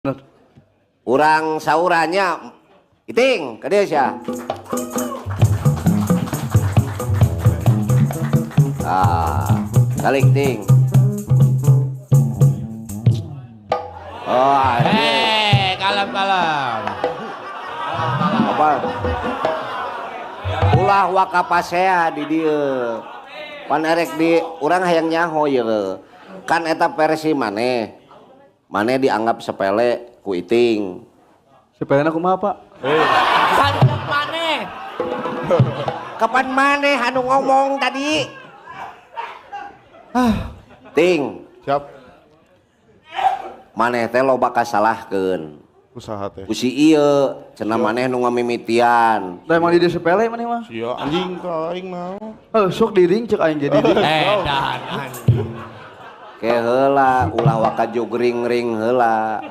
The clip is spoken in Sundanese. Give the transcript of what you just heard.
Bener. Urang saurannya Iting, ka dieu sia. Ah, balik ting. Oh, anjing. Hei, kalem kalem. Apa? Ulah waka pasea di dieu. Pan erek di urang hayang nyaho ieu. Kan eta versi maneh. Maneh dianggap sepele ku Iting. Sepelena kumaha, Pak? Sancep maneh. Kapan maneh anu ngomong tadi? Ah, Ting. Siap. Maneh teh loba kasalahkeun. Usaha teh. Ku si ieu cenah maneh nu ngamimitian. Lah emang di dieu sepele maneh mah. Sia anjing ka aing mah. Heuh, sok diring cek aing jadi di. Edan anjing. Ke heula ulah waka jogring-ring heula.